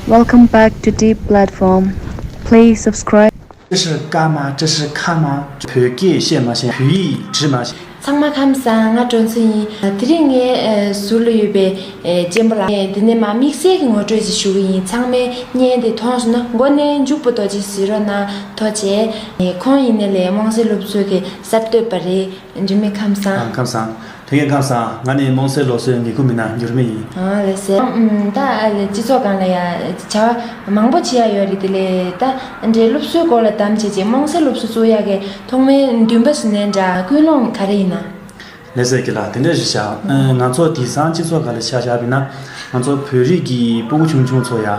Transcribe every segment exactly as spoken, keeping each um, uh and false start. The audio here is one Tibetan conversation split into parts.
Welcome back to Deep Platform. Please subscribe. ཀྲི་ཧྲི་ཀ་མ་ཀྲི་ཧྲི་ཁ་མ། བོད་སྐད་བཤད་མ་ཤེས། བོད་ཡིག་འབྲི་མ་ཤེས། ཚང་མ་ཁམས་བཟང་། ང་སྒྲོལ་མཚོ་ཡིན། དེ་རིང་ངའི་ཨ་ཟུར་ལ་ཡོད་པའི་ཨ་གཅེན་པོ་ལགས། དེ་ནས་མ་དམིགས་བསལ་གྱི་ངོ་སྤྲོད་ཅིག་ཞུ་གི་ཡིན། ཚང་མས་བརྙན་དེ་མཐོང་སོང་ན་མགོ་ནས་མཇུག་བར་ཏོག་ཙམ་གཟིགས་རོགས་གནང་། ཐུགས་རྗེ་ཆེ། ཨ་ཁོང་ཡིན་ནའི་རྨོངས་སེལ་སློབ་གསོའི་གི་གསར་གཏོད་པ་རེད། འགྱུར་མེད་ཁམས་བཟང་། ཨ་ཁམས་བཟང་། དེ་གས་ཁམས་བཟང་། ང་ནི་རྨོངས་སེལ་སློབ་གསོའི་འགན་འཁུར་མི་སྣ་འགྱུར་མེད་ཡིན། ཨ་ལགས་སོ། ཨམ། ད་ཨ་ལས་སྤྱི་ཚོགས་སྒང་ལ་ཡ་བྱ་བ་མང་པོ་བྱེད་ཡ་ཡོད་རེད། དེ་ལས་ད་འདྲའི་སློབ་གསོའི་སྐོར་ལ་དམ་བཅས་བྱས་རྨོངས་སེལ་སློབ་གསོ་བཙུགས་ཡ་གི་ཐོག་མའི་འདུན་པ་ཟེར་ནའི་འདྲ། ཀུན་སློང་ག་རེ་ཡིན་ན། ལགས་སོ་རྒན་ལགས། དེ་འདྲ་ཞིག་བྱ། ཨ་ང་ཚོ་དེང་སང་སྤྱི་ཚོགས་སྒང་ལ་ཆ་བཞག་པ་ཡིན་ན་ང་ཚོ་བོད་རིགས་ཀྱི་སྤུ་གུ་ཆུང་ཆུང་ཚོ་ཡ།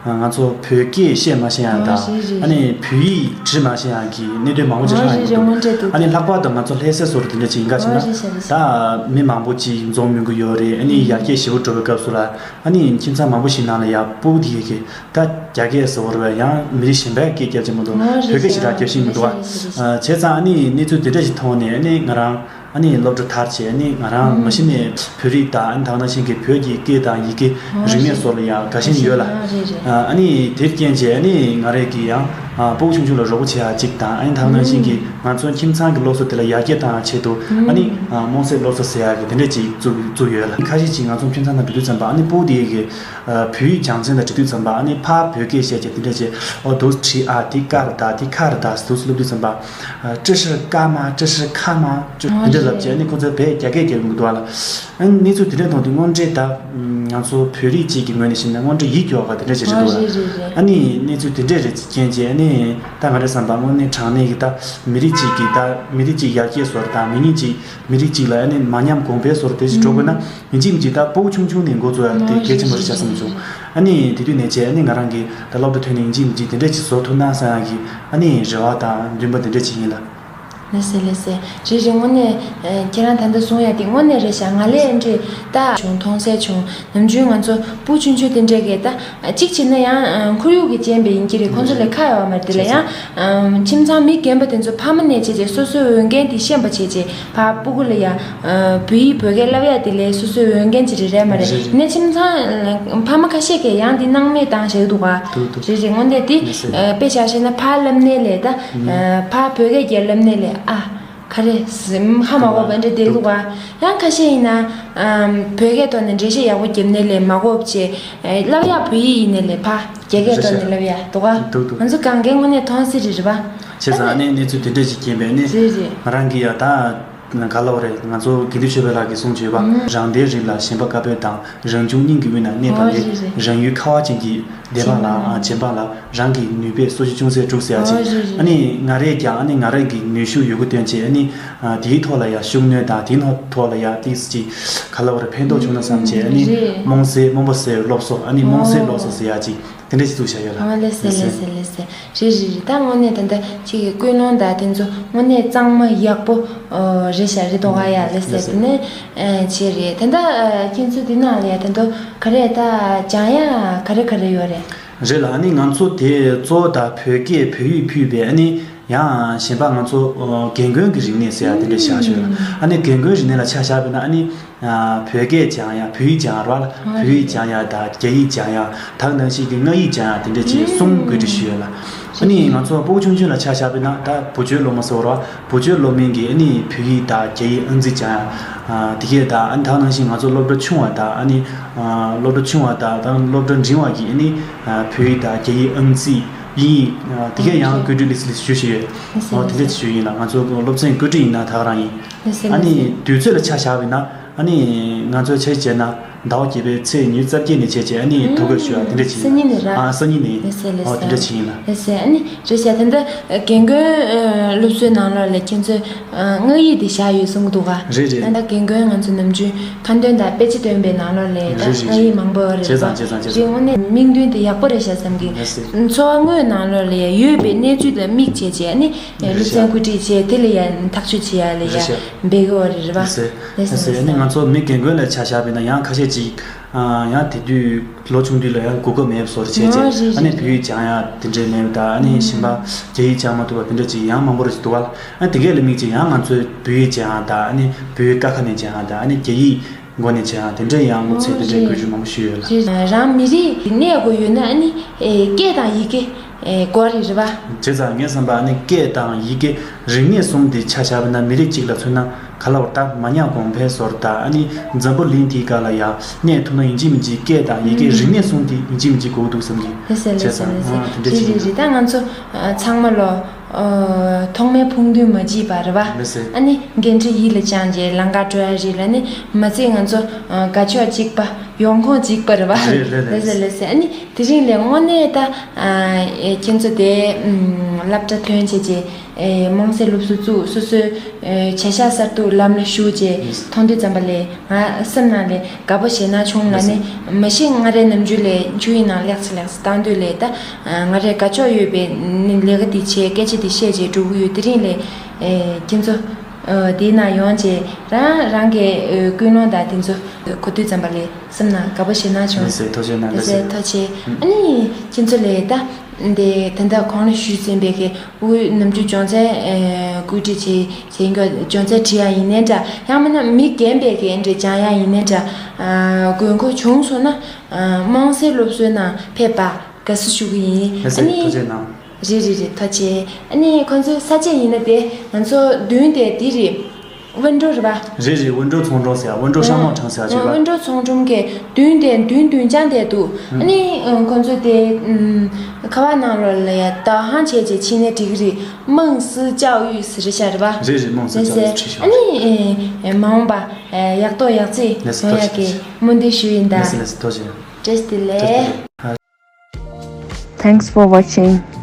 ང་ཚོ་བོད་སྐད་བཤད་མ་ཤེས་ཡ་དང་། ཨ་རེད་རེད། ཨ་ནི་བོད་ཡིག་འབྲི་མ་ཤེས་ཡ་གི་གནད་དོན་མང་པོ་ཅིག་ཨ་ལྷག་ཡོང་རེད་གི་འདུག་རེད། སྔོན་འགྲོ་འདུག་ཨ་ནི་ལྷག་པར་དུ་ང་ཚོ་ལྷ་སའི་བཟོ་འདྲ་དེ་འདྲ་ཅིག་ཡིན་ག་ཞེ་ན། ཨ་རེད་རེད། ད་མི་མང་པོ་ཅིག་འཛོམས་ཡོང་གི་ཡོད་རེད། ཨ་ནི་ཡར་རྒྱས་ཞེ་པོ་འགྲོ་བའི་སྐབས་སུ་ལ་ཨ་ནི་ཁྱིམ་ཚང་མང་པོ་ཞིག་ནང་ལ་ཡ་སྤུ་གུ་དེ་གི་ད་རྒྱ་སྐད་བཟོ་བར་བས་ཡང་མི་རིགས་གཞན་པའི་སྐད་རྒྱབ་ཀྱི་མི་འདུག་ཨ་རེད་རེད། བོད་སྐད་ཞེ་དྲག་རྒྱབ་ཤེས་མི་འདུག་ཨ། རེད་རེད། བྱས་ཙང་ཨ་ནི་གནས་ཚུལ་དེ་འདྲ་ཞིག་མཐོང་ནས་ཨ་ནི་ང་རང་ཨ་ནི་སློབ་གྲྭ་མཐར་བྱས་ནས་ང་རང་མ་གཞི་ནས་བོད་རིགས་དང་ཨ་ནི་ད་ག་ནང་བཞིན་གྱི་བོད་ཀྱི་སྐད་དང་ཡི་གེ་རིག་གནས་སོགས་ལ་ཡང་དགའ་ཞེན་ཡོད་ལ། ཨ་ནི་དེར་བརྟེན་བྱས་ཨ་ནི་ང་རང་གི་ཡང་སྤུ་གུ་ཆུང་ཆུང་ལ་རོགས་པ་བྱེད་ཡ་གཅིག་དང་ཨ་ནི་ད་ག་ནང་བཞིན་གྱི་ང་ཚོ་ཁྱིམ་ཚང་གི་སློབ་གསོ་དེ་ལ་ཡར་རྒྱས་བཏང་ཡ་ཆེད་དུ་ཨ་ནི་རྨོངས་སེལ་སློབ་གསོ་ཟེར་ཡ་གི་དེ་འདྲ་ཅིག་བཙུགས་བཙུགས་ཡོད་ལ། ཁ་ཤས་ཅིག་ང་ཚོ་ཁྱིམ་ཚང་ནང་འགྲོ་དུས་ཙམ་པ་ཨ་ནི་སྤུ་གུ་དེ་གི་བོད་ཡིག་སྦྱང་ཚན་དང་འབྲི་དུས་ཙམ་པ་ཨ་ནི་ཕར་བོད་སྐད་བཤད་བྱས་དེ་འདྲ་བྱས། ཨོ་དུ་ཁྲི་ཨ་དེ་ཀར་ད་དེ་ཁར་ད་དུ་སློབ་དུས་ཙམ་པ། ཀྲི་ཧྲི་ཀ་མ་ཀྲི་ཧྲི་ཁ་མ་ཅུ་འདི་འདྲ་ལབ་བྱས་ནི་ཁོ་ཚོས་བས་རྒྱ་སྐད་རྒྱབ་ཡོང་གི་འདུག་ཨ་ལ། ཨ་ནི་གནས་ཚུལ་དེ་འདྲ་མཐོང་དུས་དངོས་འབྲེལ་ད་ང་ཚོ་བོད་རིགས་གཅིག་གི་ངོས་ནས་བཤད་ན་དངོས་འབྲེལ་ཡིད་སྐྱོ་བ་དེ་འདྲ་ཞིག་རེད་འདུག་ཨ། ཨ་ནི་གནས་ཚུལ་དེ་འདྲ་རེད་རྐྱེན་བྱས་ནི་ད་ང་རའི་བསམ་པ་དངོས་གནས་དྲང་གནས་ཀྱི་ད་མི་རིགས་གཅིག་གི་ད་མི་རིགས་གཅིག་ཡར་རྒྱས་བཟོ་དང་མི་ཉིད་གཅིག་མི་རིགས་གཅིག་ལ་ཨ་ནི་མ་ཉམས་གོང་འཕེལ་བཟོ་དེ་ཞིག་འགྲོ་དགོས་ན་ཡིན་གཅིག་མིན་གཅིག་ད་སྤུ་གུ་ཆུང་ཆུང་ནས་འགོ་བཙུགས་ཡ་དེ་གལ་ཆེན་པོ་རེད་བྱ་བསམ་བྱུང་། ཨ་ནི་དེ་དུས་ནས་བྱས་ཨ་ནི་ང་རང་གི་ད་སློབ་གྲྭ་ཐོན་ནས་ཡིན་གཅིག་མིན་གཅིག་དེ་འདྲ་ཅིག་བཟོ་ཐུབ་ན་བསམ་ཡ་གི་ཨ་ནི་རེ་བ་དང་འདུན་པ་དེ་འདྲ་ཅིག་ཡིན་ལ། ལགས་སེ་ལགས་སེ། རེད་རེད། དངོས་གནས་ཨ་ཁྱེད་རང་ད་ལྟ་གསུང་ཡ་དེ་དངོས་གནས་རེད་ཤག་ང་ལས་འདྲི་ད་བྱུང་མཐོང་གསལ་བྱུང་། ནམ་རྒྱུན་ང་ཚོ་སྤུ་གུ་ཆུང་ཆུང་དེ་འདྲས་ཀྱིས་ད་གཅིག་བྱས་ན་ཡང་ཁོར་ཡུག་གི་རྐྱེན་པས་ཡིན་གྱི་རེད། ཁོང་ཚོ་ལས་ཁ་ཡོད་པ་མ་རེད། དེ་ལ་ཡང་ཁྱིམ་ཚང་མི་རྒན་པ་དེ་ཚོ་ཕ་མ་ནས་བྱས་བྱས་སོ་སོའི་འོས་འགན་དེ་ཤེས་པ་བྱས་བྱས་ཕར་སྤུ་གུ་ལ་ཡང་བོད་ཡིག་བོད་སྐད་བསླབ་ཡ་དེ་ལས་སོ་སོའི་འོས་འགན་ཅིག་རེད་རེད་མ་རེད། རེད་རེད། ནས་ཁྱིམ་ཚང་ཕ་མ་ཁ་ཤས་ཀྱིས་ཡང་དེ་སྣང་མེད་བཏང་བཞག་གི་འདུག་ག་འདུག་འདུག་རེད་རེད། དངོས་གནས་དེ་ལགས་སེ། དཔེ་ཆ་བཤད་ན་ཕར་བསླབ་ནའི་ལས་ད་ཕར་བོད་སྐད་རྒྱབ་བསླབ་ནའི་ལས་ཨ། ག་རེ་ཟེར་ཧ་མ་གོ་བ་འདྲ་བསྡད་འདུག་ག་ཡང་ཁ་ཤས་ཡིན་ན་ཨམ་བོད་སྐད་ཐོག་ནས་འགྲེལ་བཤད་ཡག་པོ་བརྒྱབ་ནའི་ལས་མ་གོ་བྱས། ཨེ་བསླབ་ཡག་བོད་ཡིག་ཡིན་ནའི་ལས་ཕར་རྒྱ་སྐད་ཐོག་ནས་བསླབ་ཡག་འདུག་ག་འདུག་འདུག་ང་ཚོ་གང་གའི་དངོས་གནས་མཐོང་སྲིད་རེད་རེད་པ། བྱས་ཙང་ཨ་ནི་གནས་ཚུལ་དེ་འདྲ་ཞིག་རྐྱེན་པས་ནི་རེད་རེད། ང་རང་གིས་ཡ་ད་ག་ལབ་རེད། ང་ཚོ་དགེ་འདུན་ཆོས་འཕེལ་ལགས་ཀྱིས་གསུངས་བྱས་པ། ཨུམ། རང་སྡེའི་རིགས་ལ་ཞེན་པ་དཀར་པོ་དང་རང་བྱུང་སྙིང་གི་དབུས་ན་གནས་པ་ལས། ཨོ་རེད་རེད། རང་ཡུལ་ཁ་བ་ཅན་གྱི་སྡེ་པ་ལ་ཨ་རྗེ་འབངས་ལ་རང་གི་ནུས་པས་སོ་སྐྱེ་ཅུང་ཟད་སྒྲུབ་ཟེར་ཡ་ཅིག་ཨོ་རེད་རེད། ཨ་ནི་ང་རས་ཀྱང་ཨ་ནི་ང་རང་གི་ནུས་ཤུགས་ཡོད་རྒུ་བཏོན་བྱས་ཨ་ནི་དེའི་ཐོག་ལ་ཡ་ཤུགས་སྣོན་དང་དེའི་ཐོག་ལ་ཡ་ཏིག་ཅིག་ག་ལབ་རེད། ཕན་ཐོགས་བྱུང་ན་བསམ་བྱས་ཨ་ནི་རེད། རྨོངས་སེལ་རྨོངས་པ་སེལ་བའི་སློབ་གསོ་ཨ་ནི་རྨོངས་སེལ་སློབ་གསོ་ཟེར་ཡ་ཅིག་དེ་འདྲ་ཞིག་བཙུགས་བཞག་ཡོད་ལ། ཨ་ལགས་སེ་ལགས་སེ་ལགས་སེ། རེད་རེད་རེད། ད་དངོས་གནས་ད་ལྟ་ཁྱེད་ཀྱི་ཀུན་སློང་དང་དེ་ཚོ་དངོས་གནས་གཙང་མ་ཡག་པོ་ཨོ་རེད་ཤག་རེད་འདུག་ག་ཡ་ལགས་སེ། ལགས་སེ། དེ་ནས་ཨ་བྱས་རེད། ད་ལྟ་ཨ་ཁྱེད་ཚོ་འདི་ནང་ལ་ཡ་ད་དུང་ག་རེ་ད་སྦྱང་ཡ་ག་རེ་ག་རེ་ཡོད་རེད། རེད་ལ། ཨ་ནི་ང་ཚོ་དེ་གཙོ་བོ་ད་བོད་སྐད་བོད་ཡིག་ཕུད་པའི་ཨ་ནི་ཡང་གཞན་པ་ང་ཚོ་ཨོ་རྒན་རྒོན་གྱི་རིག་གནས་ཟེར་ཡ་དེ་འདྲ་བཞག་ཤོད་ལ། ཨ་ནི་རྒན་རྒོན་རིག་གནས་ལ་ཆ་བཞག་པ་ཡིན་ན་ཨ་ནི། བོད་སྐད་སྦྱང་ཡ། བོད་ཡིག་སྦྱང་ཡ་རེད་བ། བོད་ཡིག་སྦྱང་ཡ་དང་རྒྱ་ཡིག་སྦྱང་ཡ། ད་ག་ནང་བཞིན་གྱི་སྔགས་ཡིག་སྦྱང་ཡ་དེ་འདྲ་བྱས་གསུམ་བགོ་སྒྲིག་ཞུས་ཡོད་ལ། ཨ་ནི་ང་ཚོ་སྤུ་གུ་ཆུང་ཆུང་ལ་ཆ་བཞག་པ་ཡིན་ན་ད་བུ་བཅོལ་སློབ་མ་ཟེར་བ་རེད་བ། བུ་བཅོལ་སློབ་མའི་གི་ཨ་ནི་བོད་ཡིག་དང་རྒྱ་ཡིག་ཨང་རྩིས་སྦྱང་ཡ། དེ་གས་དང་ཨ་ནི་ད་ག་ནང་བཞིན་ང་ཚོ་སློབ་གྲྭ་ཆུང་བ་དང་ཨ་ནི་སློབ་གྲྭ་ཆུང་བ་དང་ད་སློབ་གྲྭ་འབྲིང་བ་གི་ཨ་ནི་བོད་ཡིག་དང་རྒྱ་ཡིག་ཨང་རྩིས་དབྱིན་ཡིག་དེ་གས་ཡང་བཀོད་སྒྲིག་ལི་སི་ལི་སི་ཞུ་བཞིན་ཡོད། ཨོ་དེ་འདྲ་ཞུ་ཡིན་ལ། ང་ཚོ་སློབ་ཚན་བཀོད་སྒྲིག་ཡིན་ན་ད་ག་རང་ཡིན། ཨ་ནི་དུས་ཚོད་ལ་ཆ་བཞག་པ་ཡིན་ན། ཨ་ནི་ང་ཚོའི་ཆ་བྱས་ན་ཟླ་བ་བརྒྱད་པའི་ཚེས་ཉི་ཤུ་རྩ་བརྒྱད་ནས་བྱས་བྱས་ཨ་ནི་ཐུག་དགོས་ཞུ་བ་དེ་འདྲ་བྱས་ཡིན། སང་ཉིན་ནས་ར། ཨ་སང་ཉིན་ནས། ལགས་སེ་ལགས་སེ། ཨོ་དེ་འདྲ་བྱས་ཡིན་ལ། ལགས་སེ། ཨ་ནི་རེད་ཤག་ད་ལྟ་རྒན་རྒོན་སློབ་གསོའི་ནང་ལོགས་ལ་ཁྱེད་ཚོས་སྔགས་ཡིག་དེ་བཞག་ཡོད་གསུང་གི་འདུག་ག་རེད་རེད། ད་ལྟ་རྒན་རྒོན་ང་ཚོ་ནམ་རྒྱུན་ཁ་འདོན་དང་དཔེ་ཆ་འདོན་པའི་ནང་ལོགས་ལ་ད་རེད་རེད། སྔགས་ཡིག་མང་པོ་ཡོད་རེད། བྱས་ཙང་བྱས་ཙང་བྱས་ཙང་། རེད། དངོས་གནས་དམིགས་འདུན་དེ་ཡག་པོ་རེད་ཤག་བསམ་གི། ལགས་སེ། འཚོ་བ་དངོས་ནང་ལོགས་ལ་ཡ་ཡོད་པའི་གནས་ཚུལ་ལ་དམིགས་བྱས་བྱས་ཨ་ནི་སློབ་ཚན་བཀོད་སྒྲིག་བྱས་དེ་ལ་ཡ་ཐག་གཅོད་བྱེད་ཡ་ལ་ཡ་རེད་ཤག་འབད་གི་ཡོད་རེད་རེད་པ། ལགས་སེ། ལགས་སེ། ཨ་ནི་ང་ཚོ་མི་རྒན་རྒོན་ལ་ཆ་བཞག་པ་ཡིན་ན་ཡང་ཁ་ཤས་ཅིག་ཡང་དེ་དུས་ལོ་ཆུང་དུས་ལ་ཡང་གོ་སྐབས་མེད་པ་བཟོ་འདྲ་བྱས་བྱས། ཨ་ནི་བོད་ཡིག་སྦྱང་ཡ་དེ་འདྲས་མེད་པ་དང་ཨ་ནི་གཞན་པ་རྒྱ་ཡིག་སྦྱང་མ་ཐུབ་པ་དེ་འདྲ་ཅིག་ཡང་མང་པོ་རེ་ཞིག་འདུག་བ། ཨ་དེ་གས་ལ་དམིགས་བྱས་ཡང་ང་ཚོས་བོད་ཡིག་སྦྱང་ཡ་དང་ཨ་ནི་བོད་ཡིག་ཀ་ཁ་ནས་སྦྱང་ཡ་དང་ཨ་ནི་རྒྱ་ཡིག་ མགོ་ནས་བྱས་ཨ་དེ་འདྲའི་ཡང་བློ་ཚད་དེ་འདྲའི་དགོས་རྒྱུ་མང་པོ་ཞིག་ཡོད་ལ། རེད། རང་མི་རིགས་གནས་དགོས་ཡོད་ན་ཨ་ནི་ཨེ་སྐད་དང་ཡི་གེ་ཨེ་དགོས་རེད་རེད་པ། བྱས་ཙང་ངས་བསམ་པ་ཨ་ནི་སྐད་དང་ཡི་གེ་རིག་གནས་གསུམ་དེ་ཆ་བཞག་པ་ན་མི་རིགས་གཅིག་ལ་མཚོན་ན་ག་ལ་བར་ད་མ་ཉག་གོང་འཕེལ་བཟོ་འདྲ་ད་ཨ་ནི་འཛམ་བུ་གླིང་དེའི་སྒང་ལ་ཡང་གནས་ཐུབ་ན་ཡིན་གཅིག་མིན་གཅིག་སྐད་དང་ཡི་གེ་རིག་གནས་གསུམ་དེ་ཡིན་གཅིག་མིན་གཅིག་དགོས་འདུག་བསམ་གྱི། ལགས་སེ་ལགས་སེ་ལགས་སེ། ཨ་དེ་འདྲ་རེད་ཅིག་རེད་རེད། ད་ང་ཚོ་ཨ་ཚང་མ་ལོ། ཨ་ཐོག་མའི་ཕུགས་འདུན་མ་བརྗེད་པ་རེད་པ། ལགས་སེ། ཨ་ནི་འགན་འཁྲི་ཡིད་ལ་བཅངས་རྗེས་ལམ་ཁ་བགྲོད་ཡ་རེད་ལ་ནི་མ་ཚད་ང་ཚོ་ཨ་དགའ་ཕྱོགས་གཅིག་པ་ཡོང་ཁུངས་གཅིག་པ་རེད་པ། རེད་རེད་རེད། ལགས་སེ་ལགས་སེ། ཨ་ནི་དེ་རིང་ལས་དངོས་གནས་ད་ཨ་ཁྱེད་ཚོ་དེ་ཨམ་སློབ་གྲྭ་ཐོན་བྱས་རྗེས་ཨེ་རྨོངས་སེལ་སློབ་གསོ་བཙུགས། སོ་སོའི་ཨེ་བྱ་གཞག་གསར་གཏོད་ལམ་ལ་ཞུགས་རྗེས་ལགས་སེ། མཐོང་དུས་ཙམ་པ་ལས་ང་སེམས་ནང་ལས་དགའ་པོ་ཞེད་སྣང་བྱུང་ལ་ནི། ལགས་སེ། མ་གཞི་སྔ་རེ་ནམ་རྒྱུན་ལས་ཆུ་ཡི་ནང་ལེགས་སེ་ལེགས་སེ་བཏང་དུས་ལས་ད་ང་རེ་དགའ་ཕྱོགས་ཡོད་པའི་ནི་ལས་ཀ་འདི་བྱས་སྐད་ཆ་འདི་བཤད་རྗེས་འགྲོ་གི་ཡོད། དེ་རིང་ལས་ཨེ་ཁྱེད་ཚོ་ཨེ་འདིའི་ནང་ཡོང་རྗེས་རང་རང་གི་ཨེ་ཀུན་སློང་དང་དེ་ཚོ་གོ་དུས་ཙམ་པ་ལས་སེམས་ནང་དགའ་པོ་ཞེད་སྣང་བྱུང་། ལགས་སེ། ཐུགས་རྗེ་གནང་། ལགས་སེ། ལགས་སེ། ཐུགས་རྗེ་ཆེ། ཨ་ནི་ཁྱེད་ཚོ་ལས་ད་འདི་ད་ལྟ་གོང་ལ་ཞུས་ཟིན་པའི་གི་དབུས་ནམ་རྒྱུན་སྦྱོང་ཚན་ཨེ་བཀོད་སྒྲིག་བྱེད་བྱེད་མཁན་སྦྱོང་ཚན་ཁྲིད་ཡ་ཡིན་ནའི་འདྲ། ཡང་མིན་ན་མི་རྒན་པའི་གི་འདྲ་སྦྱང་ཡ་ཡིན་ནའི་འདྲ། ཨ་དགོས་མཁོ་བྱུང་སོང་ན་ཨ་རྨོངས་སེལ་སློབ་གསོའི་ནང་ཕེབས་པ་དགའ་བསུ་ཞུ་གི་ཡིན། ལགས་སེ། ཨ་ནི་ཐུགས་རྗེ་གནང་། རེད་རེད་རེད། ཐུགས་རྗེ་ཆེ། ཨ་ནི་ཁོང་ཚོའི་ས་བཅད་ཡིན་ན་དེ་ང་ཚོ་མདུན་དེ་འདི་རེད། དབོན་སྒྲོལ་རེད་པ། རེད་རེད། དབོན་སྒྲོལ་ཚོང་ཁྲོམ་ཟེར་ཡ། དབོན་སྒྲོལ་ཤ་མོག་ཁྲང་ཟེར་ཡ་བྱས་པ། དབོན་སྒྲོལ་ཚོང་ཁྲོམ་གི་མདུན་དེ་མདུན་མདུན་བྱང་དེ་འདུག་ཨ་ནི་ཁོང་ཚོ་དེ་ཁ་པར་ནང་ལོགས་ལ་ཡ་ད་ཧང་བྱས་བྱས་ཕྱིན་ནས་འགྲིག་གི་རེད། 梦思教育 ཟེར་བྱས་རེད་པ། རེད་རེད། 梦思教育 རེད་ཟེར། ཁྲིད་ཤོག་ཨ་ནི་མ་འོངས་པ་ཡག་ཐོག་ཡག་བརྩེགས་ལགས་སེ། ཡོང་ཡག་གི་སྨོན་འདུན་ཞུ་ཡིན་ད། ལགས་སེ་ལགས་སེ། ཐུགས་རྗེ་ཆེ། བཀྲ་ཤིས་བདེ་ལེགས། བཀྲ་ཤིས་བདེ་ལེགས། Thanks for watching.